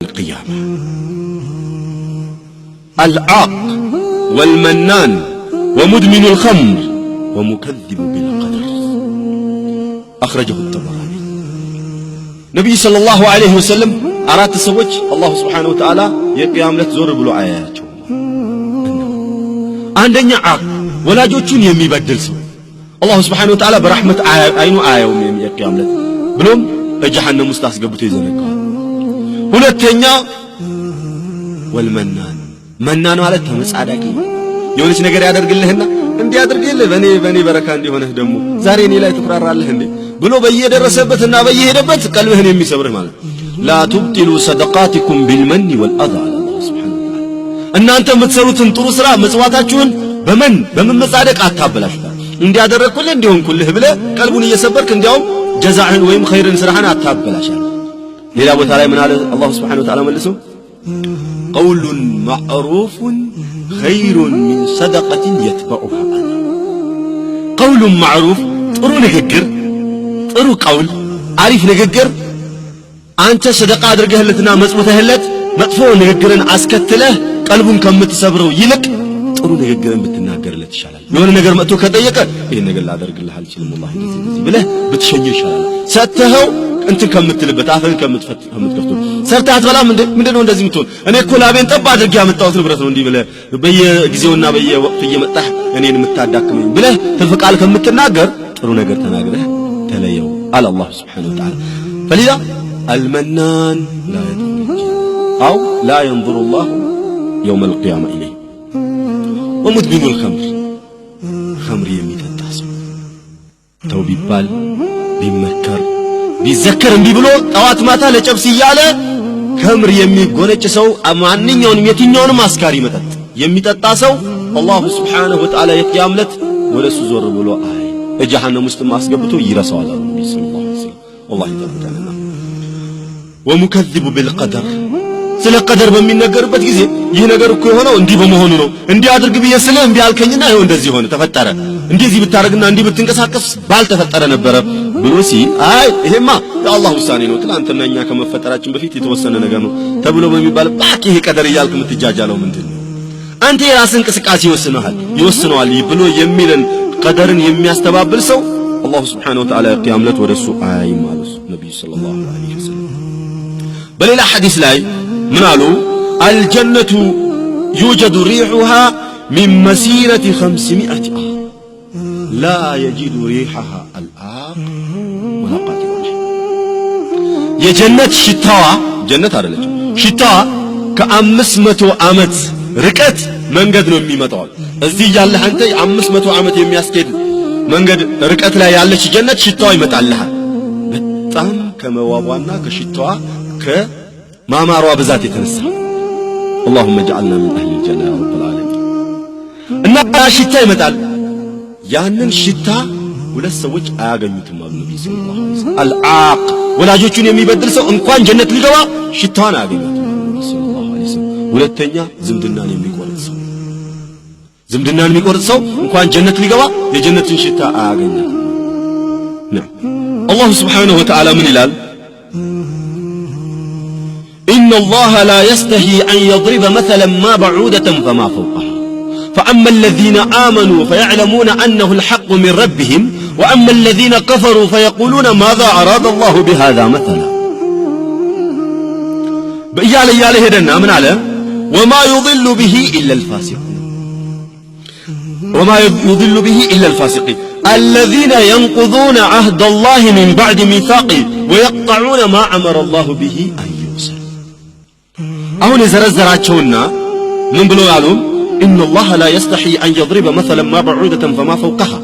القيامة العاق والمنان ومدمن الخمر ومكذب بالقدر أخرجه الطبراني። ነቢዩ صلى الله عليه وسلم አራት ሰዎች الله سبحانه وتعالى የቅያም ዕለት ዞር ብሎ አያያቸውም። አንደኛ عاق፣ ወላጆቹን የሚበድል ሰው الله سبحانه وتعالى በረሕመት አይኑ አያየውም የቅያም ዕለት፣ ብሎም በጀሃነም ውስጥ አስገብቶ ይዘነጋዋል። ሁለተኛ والمنان፣ منان ማለት ተመጻዳቂ፣ የሆነች ነገር ያደርግልህና እንዲህ አድርጌልህ በኔ በረካ እንዲሆነህ ደግሞ ዛሬ እኔ ላይ ትኩራራለህ እንዴ ብሎ በየደረሰበትና በየሄደበት ቀልብህን የሚሰብርህ ማለት ነው። لا تبطلوا صدقاتكم بالمن والأذى አለ الله سبحانه وتعالى። እናንተ የምትሰሩትን ጥሩ ስራ ምጽዋታችሁን በመን በመመጻደቅ አታበላሹታል። እንዲያደረግኩልህ እንዲሆንኩልህ ብለህ ቀልቡን እየሰበርክ እንዲያውም ጀዛዕህን ወይም ኸይርን ስራህን አታበላሻል። ሌላ ቦታ ላይ ምን አለ الله سبحانه وتعالى መልሶ? قول معروف خير من صدقة يتبعها أذى። قول معروف ጥሩ ንግግር፣ ጥሩ قول፣ አሪፍ ንግግር አንተ ሰደቃ አድርገህለትና መጽውተህለት መጥፎ ንግግርን አስከትለህ ቀልቡን ከምትሰብረው ይልቅ ጥሩ ንግግርን ብትናገርለት ይሻላል። የሆነ ነገር መጥቶ ከጠየቀ ይሄን ነገር ላደርግልህ አልችልም والله እንደዚህ እንደዚህ ብለህ ብትሸኘው ይሻላል። ሰጥተኸው እንትን ከምትልበት አፍህን ከምትከፍተው። ሰርተህ አትበላም እንዴ? ምንድነው እንደዚህ የምትሆን? እኔ እኮ ላቤን ጠብ አድርጌ ያመጣሁት ንብረት ነው እንዲህ ብለህ በየጊዜውና በየወቅቱ እየመጣህ እኔን የምታዳክመኝ ብለህ ትርፍ ቃል ከምትናገር ጥሩ ነገር ተናግረህ ተለየው አለ الله سبحانه وتعالى። فلذا المنان لا يدخل الجنة أو لا ينظر الله يوم القيامة إليه። ومدمن الخمر፣ ኸምር የሚጠጣ ሰው ተው ቢባል፣ ቢመከር፣ ቢዘከር እምቢ ብሎ ጠዋት ማታ ለጨብስ እያለ ኸምር የሚጎነጭ ሰው፣ ማንኛውንም የትኛውንም አስካሪ መጠጥ የሚጠጣ ሰው الله سبحانه وتعالى የቅያም ዕለት ወደ እሱ ዞር ብሎ አይ ጀሃነም ውስጥም አስገብቶ ይረሳዋል አሉ ነብዩ صلى الله عليه وسلم። አላህ ይጠብቀንና ومكذب بالقدر፣ ስለ ቀደር በሚነገርበት ጊዜ ይህ ነገር እኮ የሆነው እንዲህ በመሆኑ ነው፣ እንዲህ አድርግ ብዬ ስለ እምቢ አልከኝና ይኸው እንደዚህ ሆነ ተፈጠረ፣ እንደዚህ ብታደርግና እንዲህ ብትንቀሳቀስ ባልተፈጠረ ነበረ ብሎ ሲል አይ ይሄማ የአላህ ውሳኔ ነው፣ ትላንትና እኛ ከመፈጠራችን በፊት የተወሰነ ነገር ነው ተብሎ በሚባል ባክ ይሄ ቀደር እያልክ የምትጃጃለው ምንድን ነው? አንተ የራስህ እንቅስቃሴ ይወስነዋል ብሎ የሚልን ቀደርን የሚያስተባብል ሰው الله سبحانه وتعالى የቅያም ዕለት ወደሱ አያይም አሉ ነብዩ صلى الله عليه وسلم። በሌላ ሐዲስ ላይ ምን አሉ? الجنة يوجد ريحها من مسيرة 500 عام لا يجد ريحها العاق ولا قاطع። የጀነት ሽታዋ፣ ጀነት አይደለችም፣ ሽታዋ ከ500 ዓመት ርቀት መንገድ ነው የሚመጣው። እዚህ እያለህ አንተ 500 ዓመት የሚያስኬድ መንገድ ርቀት ላይ ያለች ጀነት ሽታዋ ይመጣልሃል። በጣም ከመዋቧና ከሽታዋ ከማማሯ ብዛት የተነሳ اللهم اجعلنا من أهل الجنة يا رب العالمين። እና ሽታ ይመጣል። ያንን ሽታ ሁለት ሰዎች አያገኙትም አሉ ነብዩ صلى الله عليه وسلم። العاق፣ ወላጆቹን የሚበድል ሰው እንኳን ጀነት ሊገባ ሽታዋን አያገኙትም አሉ ነብዩ صلى الله عليه وسلم። ሁለተኛ ዝምድናን የሚቆርጥ ሰው፣ ዝምድናን የሚቆርጥ ሰው እንኳን ጀነት ሊገባ የጀነትን ሽታ አያገኛትም። الله سبحانه وتعالى ምን ይላል? إن الله لا يستحيي أن يضرب مثلا ما بعوضة فما فوقها فأما الذين آمنوا فيعلمون أنه الحق من ربهم وأما الذين كفروا فيقولون ماذا أراد الله بهذا مثلا እያለ እያለ ሄደና ምን አለ? وما يضل به إلا الفاسقون وما يضل به إلا الفاسقين الذين ينقضون عهد الله من بعد ميثاقه ويقطعون ما أمر الله به أن يوصل። አሁን የዘረዘራቸውና ምን ብሎ ያሉ? إن الله لا يستحيي أن يضرب مثلا ما بعوضة فما فوقها።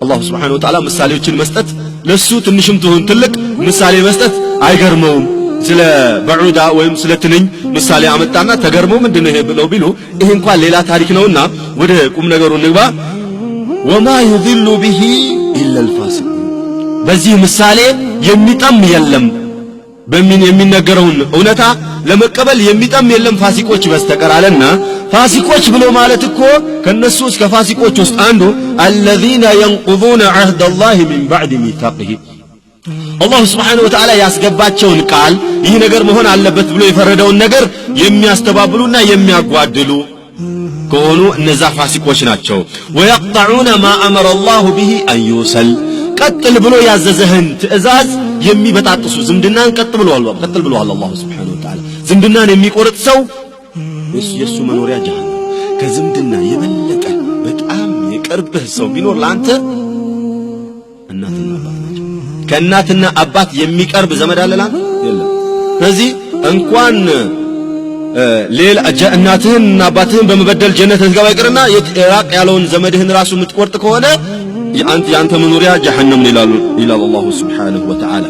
الله سبحانه وتعالى ምሳሌዎችን መስጠት ለሱ ትንሽም ትሁን ትልቅ ምሳሌ መስጠት አይገርመውም። ስለ بعوضة ወይም ስለ ትንኝ ምሳሌ አመጣና ተገርመው ምንድነው ይሄ ብለው ቢሉ ይሄ እንኳን ሌላ ታሪክ ነውና ወደ ቁም ነገሩ እንግባ። وما يضل به إلا الفاسقين፣ በዚህ ምሳሌ የሚጠም የለም፣ በሚን የሚነገረውን እውነታ ለመቀበል የሚጠም የለም ፋሲቆች በስተቀር አለና ፋሲቆች ብሎ ማለት እኮ ከነሱ እስከ ፋሲቆች ውስጥ አንዱ الذين ينقضون عهد الله من بعد ميثاقه። አላሁ ስብሓነሁ ወተዓላ ያስገባቸውን ቃል ይህ ነገር መሆን አለበት ብሎ የፈረደውን ነገር የሚያስተባብሉና የሚያጓድሉ ከሆኑ እነዛ ፋሲቆች ናቸው። ويقطعون ما أمر الله به أن يوصل፣ ቀጥል ብሎ ያዘዘህን ትዕዛዝ የሚበጣጥሱ። ዝምድናን ቀጥ ብለዋል፣ ቀጥል ብለዋል አላሁ ስብሓነሁ ወተዓላ። ዝምድናን የሚቆርጥ ሰው የእሱ መኖሪያ ጀሃነም። ከዝምድና የበለጠ በጣም የቅርብህ ሰው ቢኖር ለአንተ እናትና አባት ናቸው። ከእናትና አባት የሚቀርብ ዘመድ አለ ለአንተ? የለም። ስለዚህ እንኳን ሌላ እናትህን እና አባትህን በመበደል ጀነት ልትገባ ይቅርና ራቅ ያለውን ዘመድህን ራሱ የምትቆርጥ ከሆነ የአንተ መኖሪያ ጀሀነም ነው ይላል አላሁ ስብሓነሁ ወተዓላ።